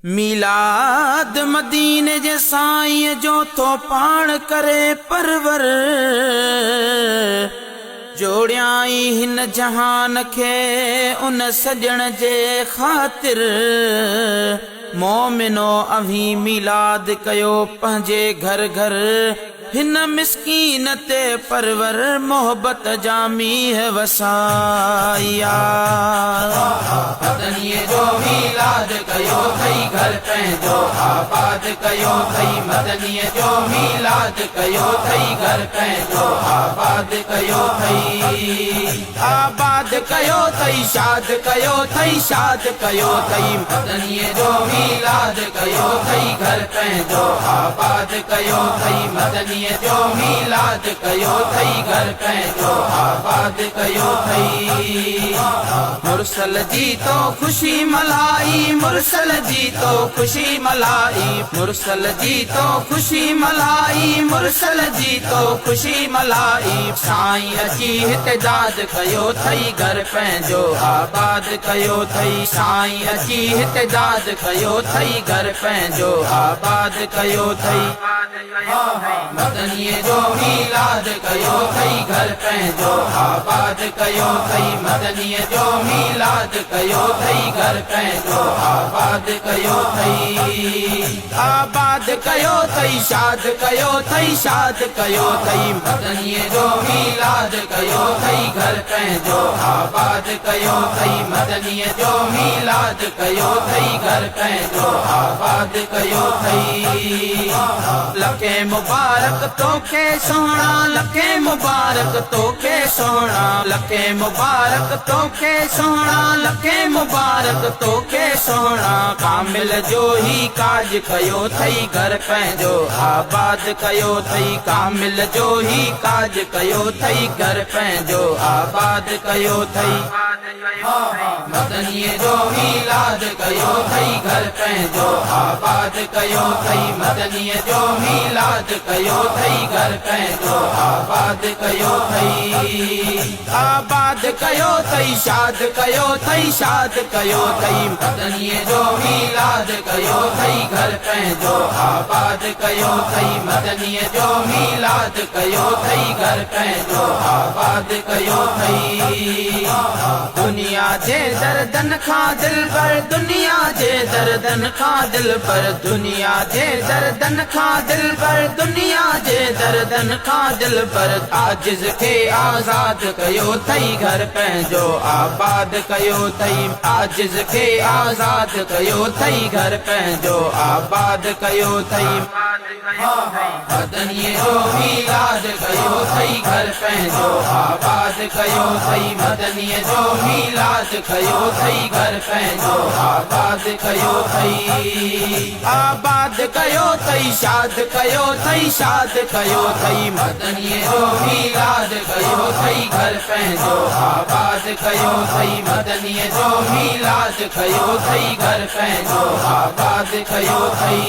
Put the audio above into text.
ميلاد مديني جي سائينء جو ٿو پاڻ ڪري پرور. جوڙيائين هن جهان کي ان سڄڻ جي خاطر. مومنو اوهين ميلاد ڪيو پنهنجي گهر گهر. هن مسڪين تي پرور محبت جا مينهن وسايا. مدنيء جو ميلاد ڪيو ٿئي گهر پنهنجو آباد ڪيو ٿئي مدنيء جو ميلاد ڪيو ٿئي گهر پنهنجو آباد ڪيو ٿئي. آباد ڪيو ٿئي شاد ڪيو ٿئي شاد ڪيو ٿئي. مدنيء جو ميلاد ڪيو ٿئي گهر پنهنجو آباد ڪيو ٿئي مدنيء جو ميلاد ڪيو ٿئي گهر پنهنجو آباد ڪيو ٿئي. مرسل جي تو خوشي ملهائي مرسل جي تو خوشي ملهائي مرسل جي تو خوشي ملهائي مرسل جي تو خوشي ملهائي. سائين اچي هتي داد ڪيو ٿئي گهر پنهنجو آباد ڪيو ٿئي سائين اچي هتي داد ڪيو ٿئي گهر پنهنجو آباد ڪيو ٿئي. مدنيء جو ميلاد ڪيو ٿئي گهر پنهنجو آباد ڪيو ٿئي مدنيء جو ميلاد ڪيو ٿئي گهر پنهنجو آباد ڪيو ٿئي. آباد ڪيو ٿئي شاد ڪيو ٿئي شاد ڪيو ٿئي. مدنيء جو ميلاد ڪيو ٿئي گهر پنهنجو آباد ڪيو ٿئي مدنيء جو ميلاد ڪيو ٿئي گهر پنهنجو آباد ڪيو ٿئي. لکين مبارڪ توکي سهڻا لکين مبارڪ توکي سهڻا لکين مبارڪ توکي سهڻا لکين مبارڪ توکي سهڻا. ڪامل جو هي ڪاڄ ڪيو ٿئي گهر پنهنجو آباد ڪيو ٿئي ڪامل جو هي ڪاڄ ڪيو ٿئي گهر پنهنجو آباد ڪيو ٿئي. مدنيء جو ميلاد ڪيو ٿئي گهر پنهنجو آباد ڪيو ٿئي مدنيء جو ميلاد ڪيو ٿئي گهر پنهنجو آباد ڪيو ٿئي. آباد ڪيو ٿئي شاد ڪيو ٿئي شاد ڪيو ٿئي. مدنيء جو ميلاد ڪيو ٿئي گهر پنهنجو آباد ڪيو ٿئي مدنيء جو ميلاد ڪيو ٿئي گهر پنهنجو آباد ڪيو ٿئي. دنيا جي دردن کان دلبر دنيا جي دردن کان دلبر دنيا جي دردن کان دلبر دنيا جي دردن کان دلبر. عاجز کي آزاد ڪيو ٿئي گهر پنهنجو آباد ڪيو ٿئي عاجز کي آزاد ڪيو ٿئي گهر پنهنجو آباد ڪيو ٿئي. مدنيء جو ميلاد ڪيو ٿئي گهر پنهنجو آباد ڪيو ٿئي مدنيء جو ميلاد ڪيو ٿئي گهر پنهنجو آباد ڪيو ٿئي. آباد ڪيو ٿئي شاد ڪيو ٿئي شاد ڪيو ٿئي. مدنيء جو ميلاد ڪيو ٿئي گهر پنهنجو آباد ڪيو ٿئي مدنيء جو ميلاد ڪيو ٿئي گهر پنهنجو آباد ڪيو ٿئي.